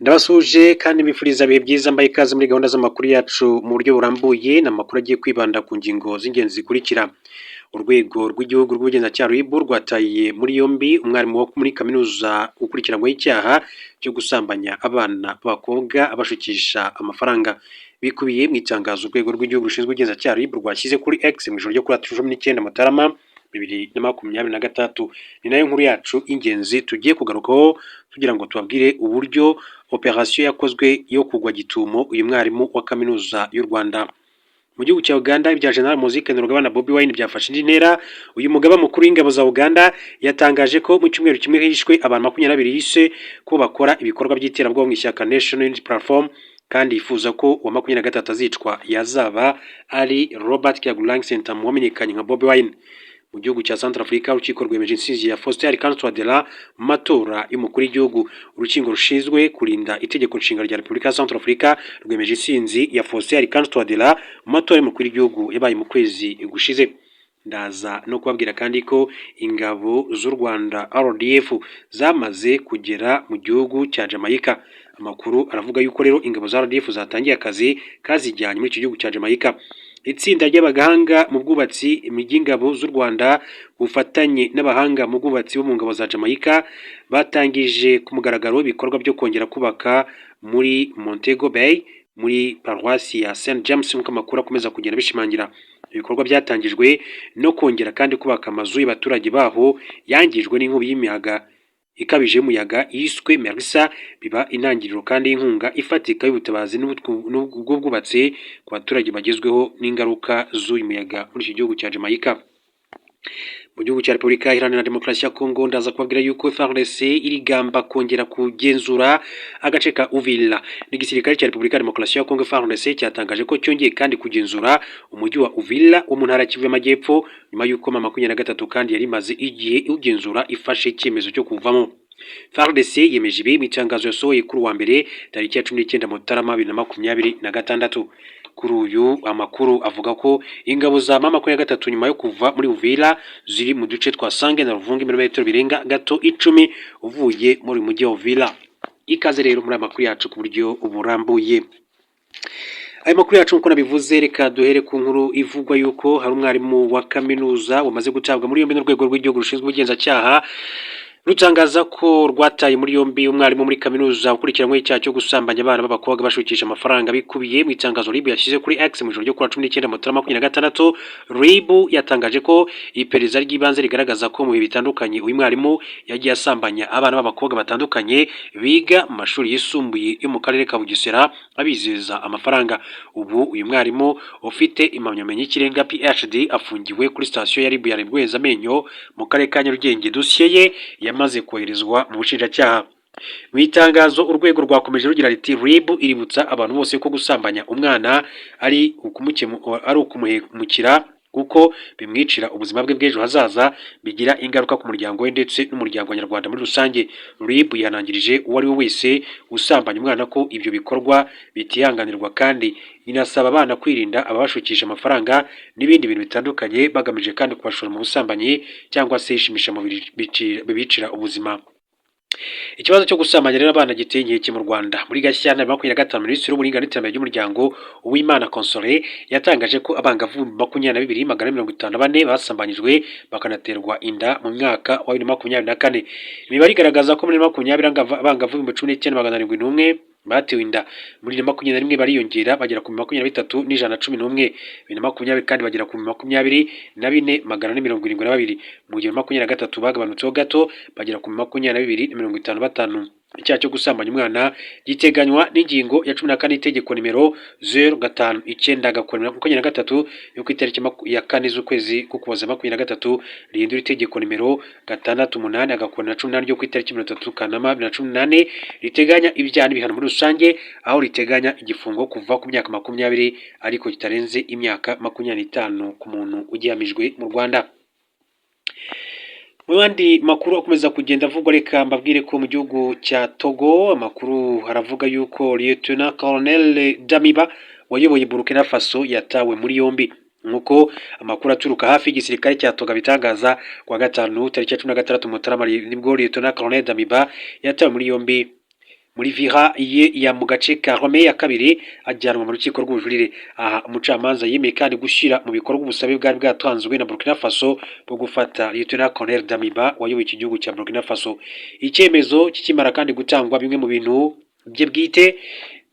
Ndabasuhuje kandi mbifuriza ibihe byiza, mbaye ikaze muri gahunda z'amakuru yacu mu buryo burambuye. Ni amakuru agiye kwibanda ku ngingo z'ingenzi zikurikira: Urwego rw'Igihugu rw'Ubugenzacyaha RIB rwataye muri yombi umwarimu wo muri kaminuza ukurikiranyweho icyaha cyo gusambanya abana b'abakobwa abashukisha amafaranga. Bikubiye mu itangazo Urwego rw'Igihugu rushinzwe Ubugenzacyaha RIB rwashyize kuri X mu ijoro ryo kuri 19 Mutarama 2026. Ni nayo nkuru yacu y'ingenzi tugiye kugarukaho tugira ngo tubabwire uburyo operasiyo yakozwe yo kugwa gitumo uyu mwarimu wa Kaminuza y'u Rwanda. Mu gihugu cya Uganda, ibya General Muhoozi Kainerugaba na Bobi Wine byafashe indi ntera. Uyu mugaba mukuru w'ingabo za Uganda yatangaje ko mu cyumweru kimwe hishwe abantu 20 yishe ko bakora ibikorwa by'iterabwoba mu ishyaka National Unity Platform, kandi yifuza ko uwa 23 azicwa yazaba ari Robert Kyagulanyi Ssentamu wamenyekanye nka Bobi Wine. Mu gihugu cya Centrafrica, urukiko rwemeje intsinzi ya Faustin Archange Touadera mu matora y'umukuru w'igihugu. Urukiko rushinzwe kurinda itegeko nshinga rya Repubulika ya Centrafrica rwemeje intsinzi ya Faustin Archange Touadera mu matora y'umukuru w'igihugu yabaye mu kwezi gushize. Ndaza no kubabwira kandi ko ingabo z'u Rwanda RDF zamaze kugera mu gihugu cya Jamaica. Amakuru aravuga yuko rero ingabo za RDF zatangiye akazi kazijyanye muri icyo gihugu cya Jamaica. Itsinda ry'abahanga mu bwubatsi ry'ingabo z'u Rwanda bufatanye n'abahanga mu bwubatsi bo mu ngabo za Jamaica batangije ku mugaragaro ibikorwa byo kongera kubaka muri Montego Bay, muri paruwasi ya St James, nk'uko amakuru akomeza kugenda bishimangira. Ibikorwa byatangijwe no kongera kandi kubaka amazu y'abaturage baho yangijwe n'inkubi y'imiyaga ikabije y'umuyaga yiswe Melissa, biba intangiriro kandi y'inkunga ifatika y'ubutabazi bw'ubwubatsi ku baturage bagezweho n'ingaruka z'uyu muyaga muri iki gihugu cya Jamaica. Mu gihugu cya Repubulika Iharanira Demokarasi ya Kongo, ndaza kubabwira yuko FARDC irigamba kongera kugenzura agace ka Uvira. N'igisirikare cya Repubulika ya Demokarasi ya Kongo FARDC cyatangaje ko cyongeye kandi kugenzura umujyi wa Uvira wo mu ntara ya Kivu y'Amajyepfo, nyuma y'uko M23 kandi yari imaze igihe iwugenzura ifashe icyemezo cyo kuvamo. FARDC yemeje ibi mu itangazo yasohoye kuri uwa mbere tariki ya 19 Mutarama 2026. Kuri uyu amakuru avuga ko ingabo za M23 nyuma yo kuva muri Uvira ziri mu duce twa Sange na Ruvunga, ibirometero birenga gato 10 uvuye muri uyu mujyi wa Uvira. Ikaze rero muri aya makuru yacu ku buryo burambuye. Aya makuru yacu, nk'uko nabivuze, reka duhere ku nkuru ivugwa yuko hari umwarimu wa kaminuza wamaze gutabwa muri yombi n'Urwego rw'Igihugu rushinzwe Ubugenzacyaha. Rutangaza ko rwataye muri yombi umwarimu muri kaminuza ukurikiranyweho icyaha cyo gusambanya abana b'abakobwa bashukisha amafaranga. Bikubiye mu itangazo RIB yashyize kuri X mu ijoro ryo kuwa 19 Mutarama 26. RIB yatangaje ko iperereza ry'ibanze rigaragaza ko mu bihe bitandukanye uyu mwarimu yagiye asambanya abana b'abakobwa batandukanye biga mu mashuri yisumbuye yo mu karere ka Bugesera, abizeza amafaranga. Ubu uyu mwarimu ufite impamyabumenyi y'ikirenga PhD afungiwe kuri sitasiyo ya RIB ya Rwezamenyo mu karere ka Nyarugenge. Dosiye ye yamaze koherezwa mu bushinjacyaha. Mu itangazo urwego rwakomeje rugira riti: "RIB iributsa abantu bose ko gusambanya umwana ari ukumuhemukira, kuko bimwicira ubuzima bwe bw'ejo hazaza, bigira ingaruka ku muryango we ndetse n'umuryango nyarwanda muri rusange. RIB yihanangirije uwo ari we wese usambanya umwana ko ibyo bikorwa bitihanganirwa, kandi inasaba abana kwirinda ababashukisha amafaranga n'ibindi bintu bitandukanye bagamije kandi kubashora mu busambanyi cyangwa se ishimishamubiri bibicira ubuzima." Ikibazo cyo gusambanya rero abana giteye inkeke mu Rwanda. Muri Gashyantare 25, Minisitiri w'Uburinganire n'Iterambere ry'Umuryango, Uwimana Consolée, yatangaje ko abangavu 22,454 basambanyijwe bakanaterwa inda mu mwaka wa 2024. Imibare igaragaza ko muri 20 abangavu 19,701 batewe inda, muri 2021 bariyongera bagera ku 23,111, 2020 kandi bagera ku 24,472, mu gihe 23 bagabanutseho gato bagera ku 22,055. Icyaha cyo gusambanya umwana giteganywa n'ingingo ya 14 itegeko nimero 059-23 yo ku itariki ya 4 z'ukwezi k'Ukuboza 23, rihindura itegeko nimero 68/18 ryo ku itariki 30 Kanama 2018, riteganya ibyaha n'ibihano muri rusange, aho riteganya igifungo kuva ku myaka 20 ariko kitarenze imyaka 25 ku muntu ugihamijwe mu Rwanda. Mu yandi makuru akomeza kugenda avugwa, reka mbabwire ko mu gihugu cya Togo amakuru aravuga yuko Lieutenant Colonel Damiba wayoboye Burkina Faso yatawe muri yombi. Nk'uko amakuru aturuka hafi y'igisirikare cya Togo abitangaza, kuwa gatanu tariki ya 16 Mutarama nibwo Lieutenant Colonel Damiba yatawe muri yombi. Muri villa ye ya mu gace ka Lomé ya kabiri, ajyanwa mu rukiko rw'ubujurire. Aha umucamanza yemeye kandi gushyira mu bikorwa ubusabe bwari bwatanzwe na Burkina Faso bwo gufata Lieutenant Colonel Damiba wayoboye iki gihugu cya Burkina Faso. Icyemezo kikimara kandi gutangwa, bimwe mu bintu bye bwite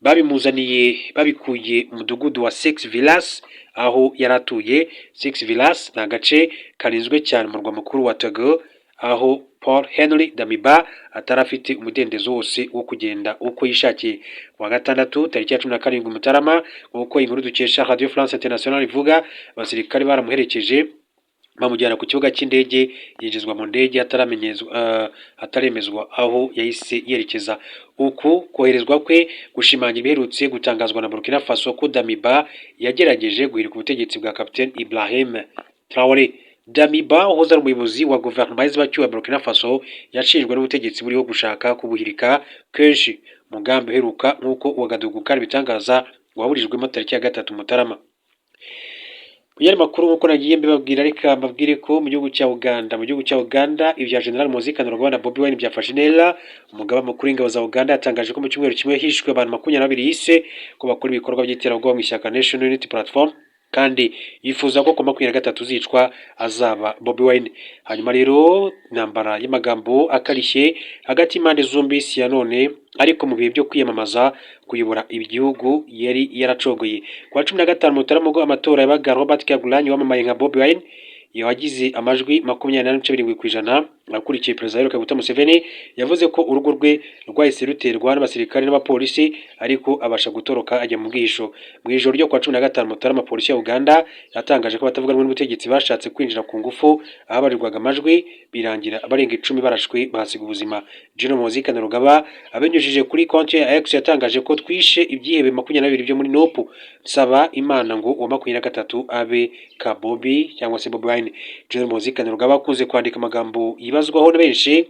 babimuzaniye babikuye mu mudugudu wa Six Villas aho yari atuye. Six Villas ni agace karinzwe cyane mu murwa mukuru wa Togo, aho Paul Henry Damiba atari afite umudendezo wose wo kugenda uko yishakiye. Ku wa gatandatu tariki ya 17 Mutarama, nk'uko inkuru dukesha Radio France International ivuga, abasirikare baramuherekeje bamujyana ku kibuga cy'indege, yinjizwa mu ndege ataremezwa aho yahise yerekeza. Uku koherezwa kwe gushimangira ibiherutse gutangazwa na Burkina Faso ko Damiba yagerageje guhirika ubutegetsi bwa Captain Ibrahim Traore. Damiba wahoze ari umuyobozi wa guverinoma y'inzibacyuho ya Burkina Faso yashinjwe n'ubutegetsi buriho gushaka kubuhirika kenshi. Umugambi uheruka, nk'uko Ouagadougou kandi bitangaza, waburijwemo tariki ya 3 Mutarama. Mu yandi makuru, nk'uko nagiye mbibabwira, reka mbabwire ko mu gihugu cya Uganda ibya General Muhoozi Kainerugaba na Bobi Wine byafashe intera. Umugaba mukuru w'ingabo za Uganda yatangaje ko mu cyumweru kimwe hishwe abantu 22 yise ko bakora ibikorwa by'iterabwoba mu ishyaka National Unity Platform, kandi yifuza ko ku 23 uzicwa azaba Bobi Wine. Hanyuma rero intambara y'amagambo akarishye hagati y'impande zombi si ya none, ariko mu bihe byo kwiyamamaza kuyobora igihugu yari yaracogoye. Ku wa 15 Mutarama ubwo amatora yabaga, Robert Kyagulanyi wamamaye nka Bobi Wine wagize amajwi 24.7%, akurikiye Perezida Yoweri Kaguta Museveni. Yavuze ko urugo rwe rwahise ruterwa n'abasirikare n'abapolisi, ariko abasha gutoroka ajya mu bwihisho. Mu ijoro ryo kuwa 15 Mutarama, polisi ya Uganda yatangaje ko abatavuga rumwe n'ubutegetsi bashatse kwinjira ku ngufu ahabarirwaga amajwi, birangira abarenga 10 barashwe bahasiga ubuzima. General Muhoozi Kainerugaba abinyujije kuri konti ya X yatangaje ko "Twishe ibyihebe 22 byo muri NUP, nsaba Imana ngo uwa 23 abe Kabobi cyangwa se Bobi Wine." General Muhoozi Kainerugaba akunze kwandika amagambo yibazwaho na benshi.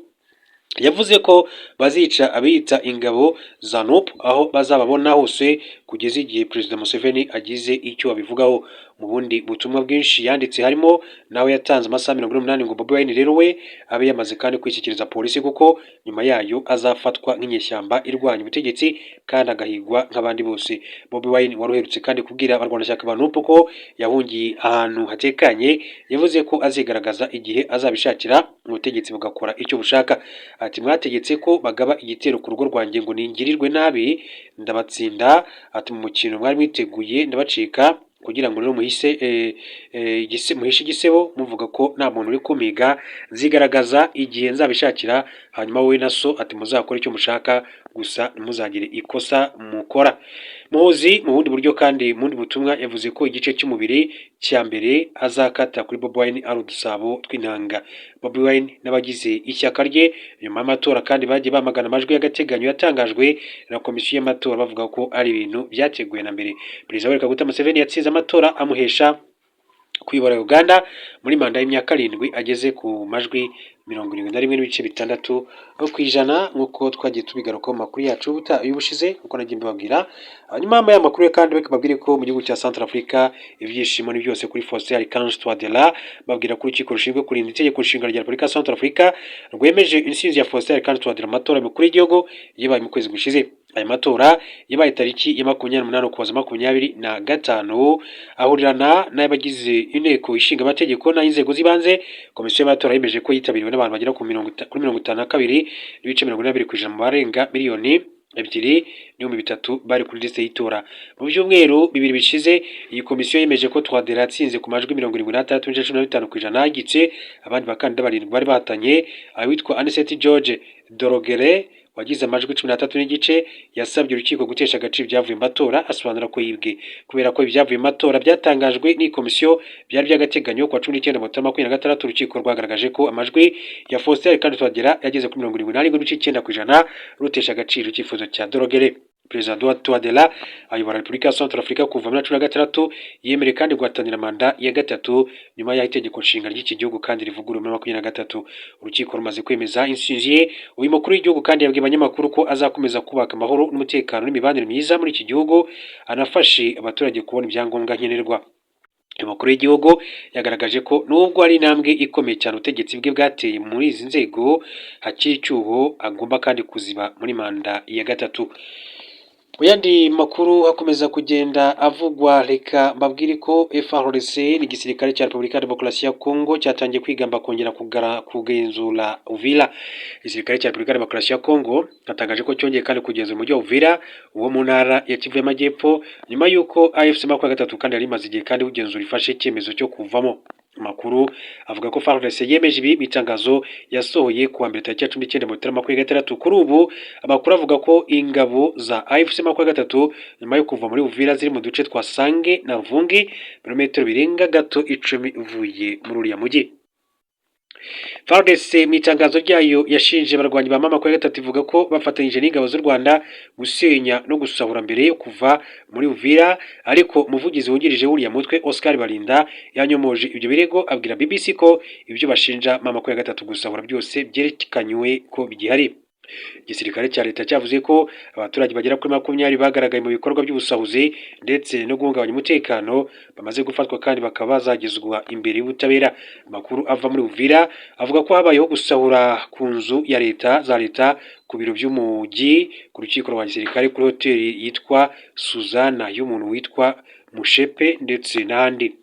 Yavuze ko bazica abiyita ingabo za NUP aho bazababona hose kugeza igihe Perezida Museveni agize icyo abivugaho. Mu bundi butumwa bwinshi yanditse, harimo nawe yatanze amasaha 48 ngo Bobi Wine rero we abe yamaze kandi kwishyikiriza polisi, kuko nyuma yayo azafatwa nk'inyeshyamba irwanya ubutegetsi kandi agahigwa nk'abandi bose. Bobi Wine wari uherutse kandi kubwira abarwanashyaka ba NUP ko yahungiye ahantu hatekanye, yavuze ko azigaragaza igihe azabishakira, ubutegetsi bugakora icyo bushaka. Ati "Mwategetse ko bagaba igitero ku rugo rwanjye ngo ningirirwe nabi, ndabatsinda." Ati "Mu mukino mwari mwiteguye ndabacika, kugira ngo rero muhishe igisebo muvuga ko nta muntu uri kumiga. Nzigaragaza igihe nzabishakira, hanyuma wowe na so," ati, "muzakore icyo mushaka, gusa ntimuzagire ikosa mukora." Muhoozi mu bundi buryo kandi mu bundi butumwa yavuze ko igice cy'umubiri cya mbere azakata kuri Bobi Wine ari udusabo tw'intanga. Bobi Wine n'abagize ishyaka rye nyuma y'amatora kandi bagiye bamagana amajwi y'agateganyo yatangajwe na komisiyo y'amatora, bavuga ko ari ibintu byateguwe na mbere. Perezida Yoweri Kaguta Museveni yatsinze amatora amuhesha kuyobora Uganda muri manda y'imyaka 7, ageze ku majwi 71.6%, nk'uko twagiye tubigarukaho mu makuru yacu y'ubushize, nk'uko nagiye mbibabwira. Hanyuma aya makuru kandi reka mbabwire ko mu gihugu cya Central Africa ibyishimo ni byose kuri Faustin Archange Touadera. Babwira ko urukiko rushinzwe kurinda itegeko nshinga rya Repubulika ya Central Africa rwemeje intsinzi ya Faustin Archange Touadera mu matora y'umukuru w'igihugu yabaye mu kwezi gushize. Aya matora yabaye tariki ya 28 Ukuboza 25, ahurirana n'ay'abagize inteko ishinga amategeko n'ay'inzego z'ibanze. Komisiyo y'amatora yemeje ko yitabiriwe n'abantu bagera kuri 52.42% mu barenga miliyoni 2 n'ibihumbi 3 bari kuri liste y'itora. Mu byumweru 2 bishize, iyi komisiyo yemeje ko Touadera yatsinze ku majwi 76.15%, yagitse abandi bakandida barindwi bari bahatanye. Awitwa Anicet George Dologuélé wagize amajwi 13.5 yasabye urukiko gutesha agaciro ibyavuye mu matora, asobanura ko yibwe. Kubera ko ibyavuye mu matora byatangajwe n'iyi komisiyo byari by'agateganyo, ku wa 19 Mutarama 26 urukiko rwagaragaje ko amajwi ya Faustin Archange Touadera yageze kuri 77.9%, rutesha agaciro icyifuzo cya Dologuélé. Perezida Touadera ayobora Repubulika ya Central Africa kuva muri 16, yemerewe kandi guhatanira manda ya gatatu nyuma y'aho itegeko nshinga ry'iki gihugu kandi rivuguruwe muri 23. Urukiko rumaze kwemeza intsinzi ye, uyu mukuru w'igihugu kandi yabwiye abanyamakuru ko azakomeza kubaka amahoro n'umutekano n'imibanire myiza muri iki gihugu, anafashe abaturage kubona ibyangombwa nkenerwa. Umukuru w'igihugu yagaragaje ko nubwo ari intambwe ikomeye cyane ubutegetsi bwe bwateye muri izi nzego, hakiri icyuho agomba kandi kuziba muri manda ya gatatu. Mu yandi makuru akomeza kugenda avugwa, reka mbabwire ko FARDC, igisirikare cya Repubulika ya Demokarasi ya Kongo, cyatangiye kwigamba kongera kugenzura Uvira. Igisirikare cya Repubulika ya Demokarasi ya Kongo cyatangaje ko cyongeye kandi kugenzura umujyi wa Uvira wo mu ntara ya Kivu y'Amajyepfo, nyuma y'uko AFC 23 kandi yari imaze igihe kandi ugenzura ifashe icyemezo cyo kuvamo. Amakuru avuga ko FARDC yemeje ibi mu itangazo yasohoye kuwa mbere tariki ya 19 Mutarama 2026. Kuri ubu amakuru avuga ko ingabo za AFC 23 nyuma yo kuva muri Uvira ziri mu duce twa Sange na Ruvungi, birometero birenga gato 10 uvuye muri uriya mujyi. FARDC mu itangazo ryayo yashinje abarwanyi ba M23, ivuga ko bafatanyije n'ingabo z'u Rwanda gusenya no gusahura mbere yo kuva muri Uvira, ariko umuvugizi wungirije w'uriya mutwe, Oscar Balinda, yanyomoje ibyo birego, abwira BBC ko ibyo bashinja M23 gusahura byose byerekanywe ko bigihari. Igisirikare cya leta cyavuze ko abaturage bagera kuri 20 bagaragaye mu bikorwa by'ubusahuzi ndetse no guhungabanya umutekano bamaze gufatwa kandi bakaba bazagezwa imbere y'ubutabera. Amakuru ava muri Uvira avuga ko habayeho gusahura ku nzu ya leta za leta, ku biro by'umujyi, ku rukiko rwa gisirikare, kuri hoteli yitwa Suzana y'umuntu witwa Mushepe ndetse n'ahandi.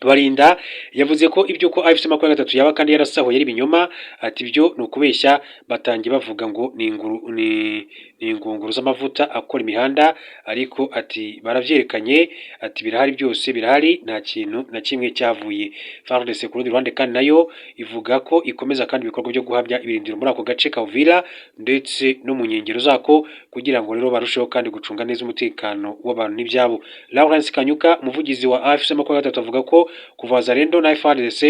Barinda yavuze ko ibyo ko AFC 23 yaba kandi yarasahuye ari ibinyoma, ati: "Ibyo ni ukubeshya, batangiye bavuga ngo ni ingunguru z'amavuta akora imihanda, ariko ati baravyerekanye, ati birahari, byose birahari, nta kintu na kimwe cyavuye." FARDC ku rundi ruhande kandi nayo ivuga ko ikomeza kandi ibikorwa byo guhamya ibirindiro muri ako gace ka Uvira ndetse no mu nkengero zako, kugira ngo rero barusheho kandi gucunga neza umutekano w'abantu n'ibyabo. Lawrence Kanyuka, umuvugizi wa AFC 23, avuga ko kuva Wazalendo na FARDC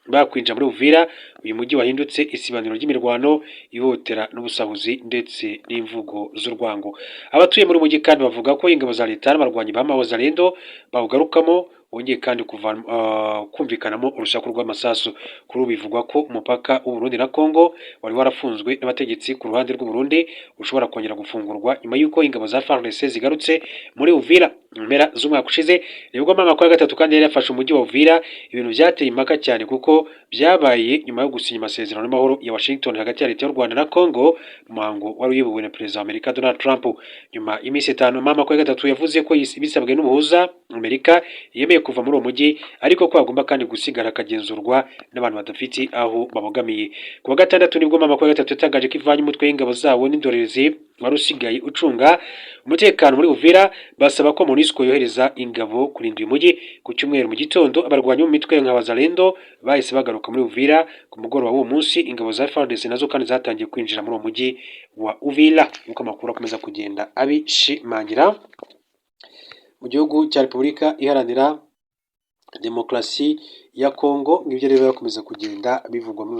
bakwinjira muri Uvira, uyu mujyi wahindutse isibaniro ry'imirwano, ihohotera n'ubusahuzi ndetse n'imvugo z'urwango. Abatuye muri uyu mujyi kandi bavuga ko ingabo za leta n'abarwanyi ba Wazalendo bawugarukamo wongeye kandi kumvikanamo urusaku rw'amasasu. Kuri ubu bivugwa ko umupaka w'u Burundi na Congo wari warafunzwe n'abategetsi ku ruhande rw'u Burundi ushobora kongera gufungurwa nyuma y'uko ingabo za FARDC zigarutse muri Uvira. Mu mpera z'umwaka ushize nibwo M23 kandi yari yafashe umujyi wa Uvira, ibintu byateye impaka cyane kuko byabaye nyuma yo gusinya amasezerano y'amahoro ya Washington hagati ya leta y'u Rwanda na Congo, umuhango wari uyobowe na Perezida wa Amerika Donald Trump. Nyuma y'iminsi 5 M23 yavuze ko bisabwe n'umuhuza Amerika yemeye kuva muri uwo mujyi, ariko ko hagomba kandi gusigara akagenzurwa n'abantu badafite aho babogamiye. Ku wa gatandatu nibwo M23 yatangaje ko ivanye umutwe w'ingabo zawo n'indorerezi wari usigaye ucunga umutekano muri Uvira, basaba ko MONUSCO yohereza ingabo kurinda uyu mujyi. Ku cyumweru mu gitondo abarwanyi bo mu mitwe nka Wazalendo bahise bagaruka muri Uvira. Ku mugoroba w'uwo munsi ingabo za FARDC nazo kandi zatangiye kwinjira muri uwo mujyi wa Uvira, nk'uko amakuru akomeza kugenda abishimangira. Mu gihugu cya Repubulika Iharanira Demokarasi ya Kongo, ngibyo rero bikomeza kugenda bivugwa muri